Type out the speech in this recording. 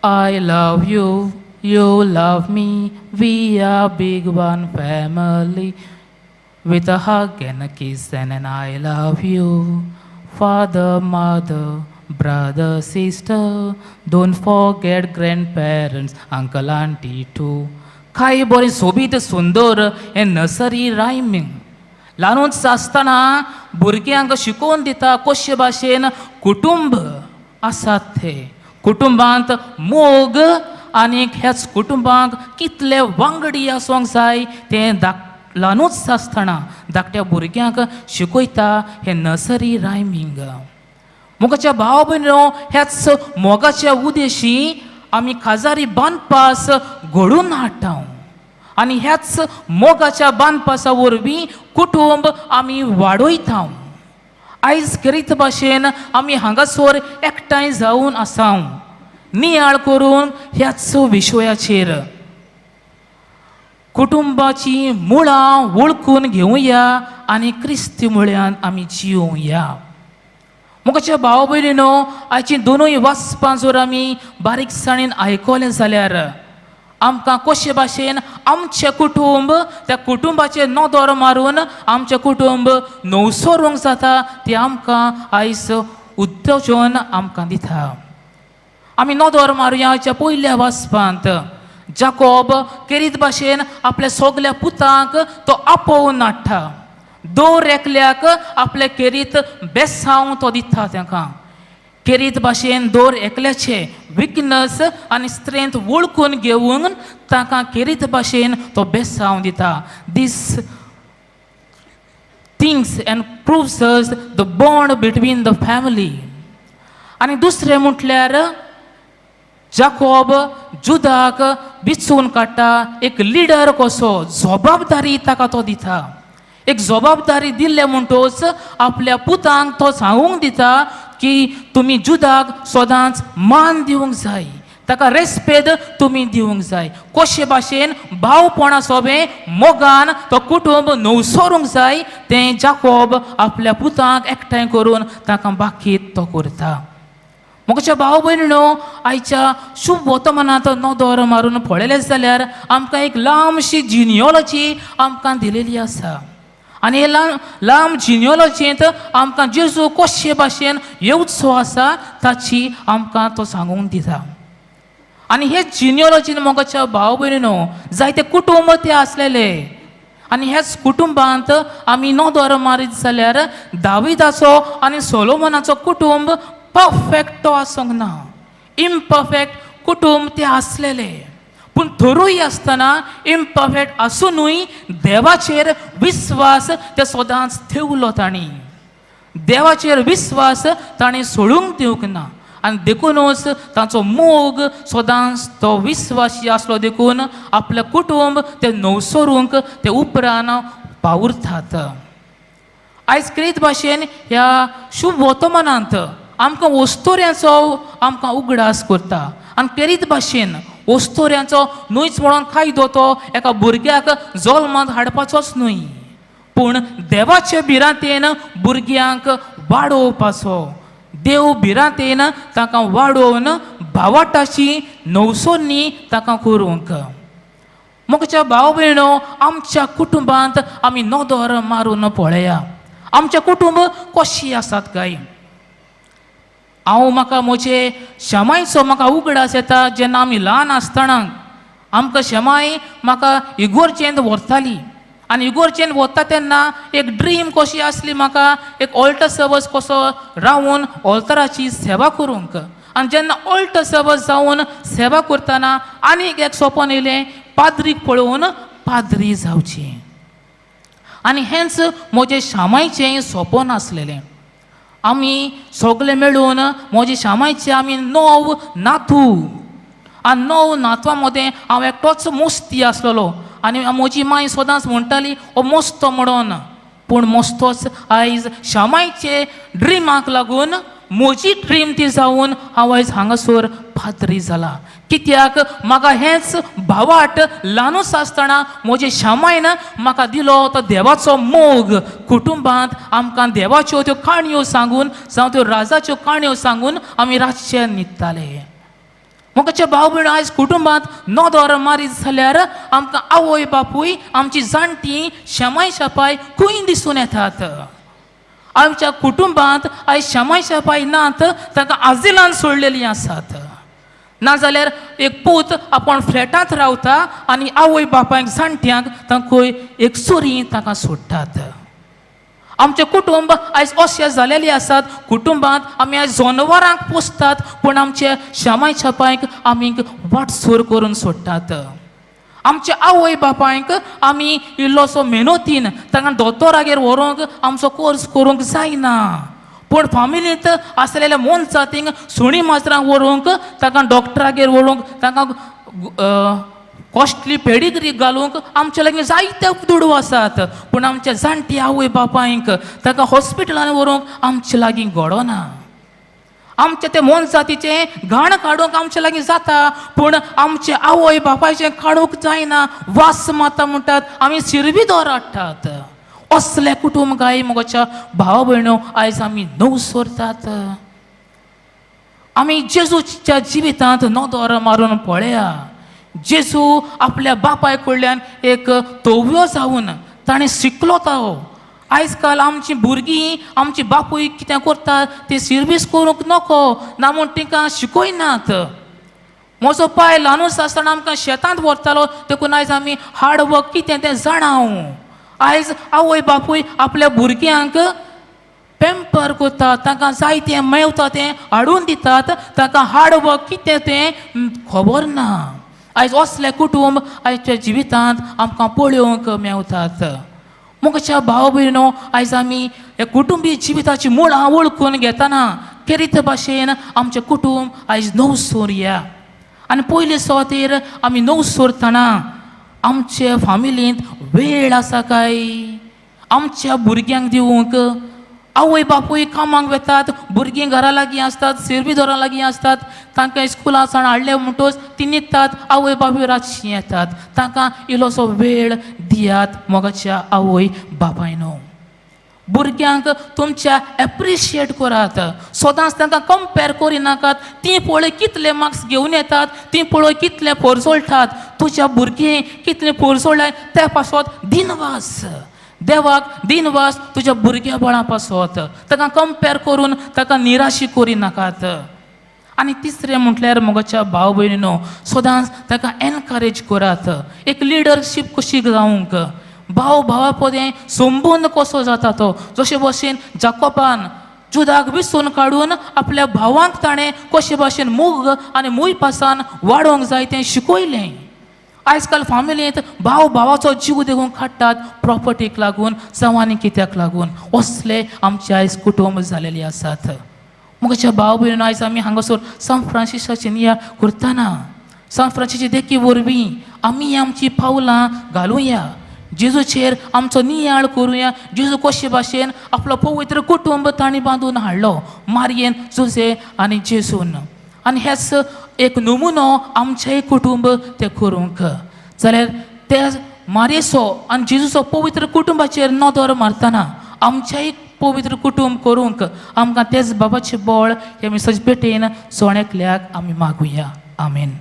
I love you, you love me, we are big one family. With a hug and a kiss and an I love you. Father, mother, brother, sister, don't forget grandparents, uncle, auntie too. काय बरें सोबीत सुंदर हें nursery rhyming. ल्हानूच आसतना भुरग्यांक शिकोवन दिता कशे भाशेन कुटुंब आसात ते, कुटुंबांत मोग आनीक ह्याच कुटुंबांक कितले वांगडी आसूंक जाय तें ल्हानूच आसतना धाकट्या भुरग्यांक शिकयता हें नर्सरी रायमींग. मोगाच्या भाव भयणो, ह्याच मोगाच्या उद्देशी आमी काजारी बांदपास घडून हाडटा आनी ह्याच मोगाच्या बांदपासा वरवीं कुटुंब आमी वाडयता. आयज करीत भाशेन आमी हांगासर एकठांय जावन आसा नियाळ करून ह्याच विशयाचेर. कुटुंबाची मुळां वळखून घेवया आनी क्रिस्ती मुळ्यान आमी जियोवया. मोगाच्या भाव भयणीनो, आयची दोनूय वाचपां जर आमी बारीकसाणेन आयकलें जाल्यार आमकां कशे भाशेन आमचें कुटुंब, त्या कुटुंबाचेर नदर मारून आमचें कुटुंब नवसरूंक जाता ती आमकां आयज उद्दोजन आमकां दिता. आमी नदर मारुया आयच्या पयल्या वाचपांत. जाकोब केरीत भाशेन आपल्या सगल्या पुतांक तो आपोवन हाडटा. दर एकल्याक आपले केरीत बेसांव तो दिता तांकां. केरीत भाशेन दर एकल्याचे विकनस आनी स्ट्रेंथ वळखून घेवन तांकां केरीत भाशेन तो बेसांव दिता. This things and proves us the bond between the family. आनी दुसरें म्हटल्यार जाकोब जुदाक विचून काडटा एक लिडर कसो. जबाबदारी ताका तो दिता. एक जबाबदारी दिल्ले म्हणटोच आपल्या पुतांक तो सांगूंक दिता की तुमी जुदाक सदांच मान दिवंक जाय, ताका रेस्पेद तुमी दिवंक जाय. कशे भाशेन भावपणा सोबें मोगान तो कुटुंब नवसरूंक जाय तें जाकोब आपल्या पुतांक एकठांय करून तांकां बाकीत तो करता. म्हज्या भाव भयणीनो, आयच्या शुभ वर्तमानांत नदर मारून पळयलें जाल्यार आमकां एक लांबशी जिनियोलॉजी आमकां दिलेली आसा आनी हे लांब लांब जिनियोलॉजींत आमकां जेजू कशे भाशेन येवचो आसा ताची आमकां तो सांगूंक दिता. आनी हे जिनियोलॉजीन, मोगाच्या भाव भयणीनो, जायते कुटुंब ते आसलेले आनी ह्याच कुटुंबांत आमी नदर मारीत जाल्यार दाविदाचो आनी सोलोमनाचो कुटुंब परफेक्ट तो आसूंक ना, इम्परफेक्ट कुटुंब ते आसलेले. पूण थरूय आसतना, इम्परफेक्ट आसुनूय देवाचेर विस्वास ते सदांच ठेवलो तांणी. देवाचेर विस्वास ताणें सोडूंक दिवंक ना आनी देखूनच ताचो मोग सदांच तो विस्वासी आसलो, देखून आपलें कुटुंब ते नवसरूंक ते उपरांत पावुरतात. आयज क्रीत भाशेन ह्या शुभ वर्तमानांत आमकां वस्तुऱ्यांचो आमकां उगडास करता आनी केरीत भाशेन वस्तुऱ्यांचो न्हूच म्हणून कायदो तो एका भुरग्याक जल्मांत हाडपाचोच न्हय, पूण देवाचे भिरांतेन भुरग्यांक वाडोवपाचो. देव भिरांतेन तांकां वाडोवन भावाटाची नवसोनी तांकां करूंक. मोगाच्या भाव भयणो, आमच्या कुटुंबांत आमी नदर मारून पळया, आमचें कुटुंब कशी आसात काय. हांव म्हाका म्हजे शेमायचो म्हाका उगडास येता, जेन्ना आमी ल्हान आसतना आमकां शेमाय म्हाका इगोर्जेंत व्हरताली आनी इगोर्जेंत वता तेन्ना एक ड्रीम कशी आसली म्हाका, एक ऑल्टर सर्वस कसो रावून ऑल्तराची सेवा करूंक. आनी जेन्ना ऑल्टर सर्वस जावन सेवा करतना आनीक एक सपन येयलें, पाद्रीक पळोवन पाद्री जावचें. आनी हेंच म्हजें शामायचें सपन आसलेलें. आमी सगळे मेळून म्हजे शामायचे आमी 9 नातू आनी 9 नातवां मदें हांव एकटोच मोस्ती आसलेलो आनी म्हजी माय सदांच म्हणटाली हो मोस्तो म्हणून. पूण मोस्तोच आयज शामायचे ड्रिमाक लागून म्हजी ड्रीम ती जावन हांव आयज हांगासर पाद्री जाला. कित्याक म्हाका हेंच भावाट ल्हानूच आसतना म्हजे शामायन म्हाका दिलो तो देवाचो मोग. कुटुंबांत आमकां देवाच्यो त्यो काणयो सांगून जावं त्यो राजाच्यो काणयो सांगून आमी रातचे न्हिदताले. मोगाचे भाव भयण, आयज कुटुंबांत नदर मारीत जाल्यार आमकां आवय बापूय, आमची जाणटी शेमाय शापाय खंय दिसून येतात. आमच्या कुटुंबांत आयज शेमाय शापाय नात, तांकां आजिलान सोडलेलीं आसात. नाजाल्यार एक पूत आपूण फ्लॅटांत रावता आनी आवय बापायक जाणट्यांक तांकां एक सुरी तांकां सोडटात. आमचें कुटुंब आयज अशें जालेलें आसात. कुटुंबांत आमी आयज जनवरांक पोसतात, पूण आमचे शेमाय छापायक आमी वाटसूर करून सोडटात. आमच्या आवय बापायक आमी इल्लोसो मेहनतीन तांकां दोतोरागेर व्हरूंक आमचो कोर्स करूंक जायना, पूण फामिलींत आसलेल्या मनजातींक सुणी माजरांक व्हरूंक, तांकां डॉक्टरागेर व्हरूंक, तांकां कॉस्टली पेडिग्री घालूंक आमचे लागीं जायते दुडू आसात, पूण आमच्या जाणटी आवय बापायंक तांकां हॉस्पिटलान व्हरूंक आमचे लागीं घडना. आमचे ते मोनजातीचें घाण काडूंक आमचे लागीं जाता, पूण आमचे आवय बापायचें काडूंक जायना. वास माता म्हणटात, आमी शिरवीदोर हाडटात. असले कुटुंब गाय मोगाच्या भाव भयणो आयज आमी नव सोरतात. आमी जेजूच्या जिवितांत नदर मारून पळया. जेजू आपल्या बापाय कडल्यान एक तोव्यो जावन ताणें शिकलो तो. आयज काल आमची भुरगीं आमची बापूय कितें करतात ते सिर्वीस करूंक नको ना म्हूण तांकां शिकयनात. म्हजो पाय ल्हानूच आसतना आमकां शेतांत व्हरतालो, देखून आयज आमी हार्ड वर्क कितें तें जाणा. आयज आवय बापूय आपल्या भुरग्यांक पेंपर करतात, तांकां जाय तें मेवता तें हाडून दितात, तांकां हार्ड वर्क कितें तें खबर ना. आयज असलें कुटुंब आयच्या जिवितांत आमकां पळोवंक मेवतात. मोगाच्या भाव भयणो, आयज आमी ह्या कुटुंबी जिविताची मुळां वळखून घेतना केरीत भाशेन आमचें कुटुंब आयज नव सोरया. आनी पयले सुवातेर आमी नव सोरतना आमचे फामिलींत वेळ आसा काय आमच्या भुरग्यांक दिवंक? आवय बापूय कामाक वेतात, भुरगीं घरा लागीं आसतात, सिर्विदोरां लागीं आसतात, तांकां स्कुलां सावन हाडले म्हणटच ती न्हिदतात, आवय बापूय रातचीं येतात. तांकां इल्लोसो वेळ दियात मोगाच्या आवय बापायनो. भुरग्यांक तुमच्या एप्रिशिएट करात, सदांच तांकां कंपेर करिनाकात. तीं पळय कितले मार्क्स घेवन येतात, तीं पळय कितले पोरजोळटात, तुज्या भुरगीं कितले पोरजोळ्ळे त्या पासत दिनवास देवाक, दिनवास तुज्या भुरग्या बळा पासत. ताका कंपेर करून ताका निराशी करिनाकात. आनी तिसरें म्हटल्यार मोगाच्या भाव भयणीनो, सदांच ताका एनकरेज करात एक लिडरशीप कशी जावंक, भाव भावा पदें संबंद कसो जाता तो. जशे भशेन जाकोबान जुदाक विसून काडून आपल्या भावांक ताणें कशे भाशेन मोग आनी मूय पासान वाडोवंक जाय तें शिकयलें. आयज काल फामिलींत भाव भावाचो जीव देखून काडटात, प्रॉपर्टीक लागून जावं आनी कित्याक लागून. असले आमचे आयज कुटुंब जालेले आसात. मोगाच्या भाव भयण, आयज आमी हांगासर सांत फ्रांसिसाची निया करतना सांत फ्रांसिसची देखी वरवीं आमी आमची पावलां घालुया, जेजूचेर आमचो नियाळ करुया. जेजू कशे भाशेन आपलो पवित्र कुटुंब तांणी बांदून हाडलो मारयेन, जुजे आनी जेजून, आनी हेच एक नमुनो आमचेंय कुटुंब तें करूंक जाल्यार ते मारयेचो आनी जेजूचो पवित्र कुटुंबाचेर नदर मारतना आमचेंय पवित्र कुटुंब करूंक आमकां तेच बाबाचें बळ हे मिसाचे भेटेन जोण एकल्याक आमी मागुया. आमेन.